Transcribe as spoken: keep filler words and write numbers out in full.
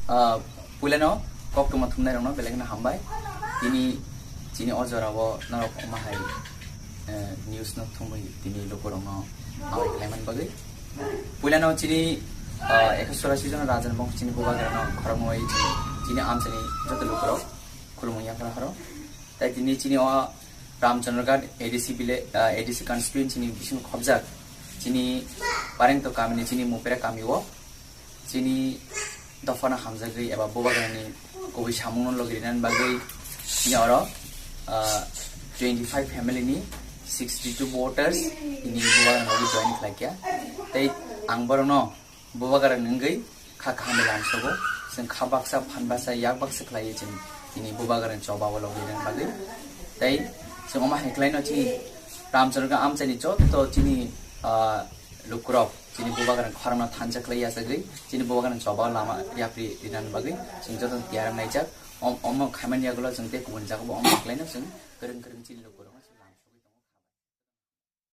Ah, puilano koktwma thumnairokno belai kheno hambai. Tini chini o jorao norok omo hai, eh, news no thumwi tini lukurokno amai khlaimani bagwi. Puilano chini, ah, ekso churashi jon Rajan bongso chini bubagrano khoroknwi chini, chini amchaini joto lukurok khulumung yapharwi haro. Tai tini chini o Ramchandraghat A D C village, ah, A D C constituency ni bisingo khobjak chini Parengto kamini chini Mupera kamio chini dophano hamjagwi eba bubagrani kubui samungno logi rinani bagwi chini oro, ah, twenty five family ni sixty two voters tini bubagrani bagwi join khlaikha. Tei ang borokno bubagrani wngwi kha kaham bai lamsogo. Chwng kha baksa, phan baksa, yak baksa khlaiwi chwng tini bubagrani choba o logi rinani bagwi. Tei chwng omo hai khlaino chini Ramchandraghat amchaini joto chini, ah, lukurok chini bubagrani khorangno thansa khlai yachagwi chini bubagrani choba lama yapri rinani bagwi chwng jotono tiyar wng naijak. Om-, omo khaimani yagulo chwng tei kubun jagao omo khlaino chwng kwrwng kwrwng chini lukurok.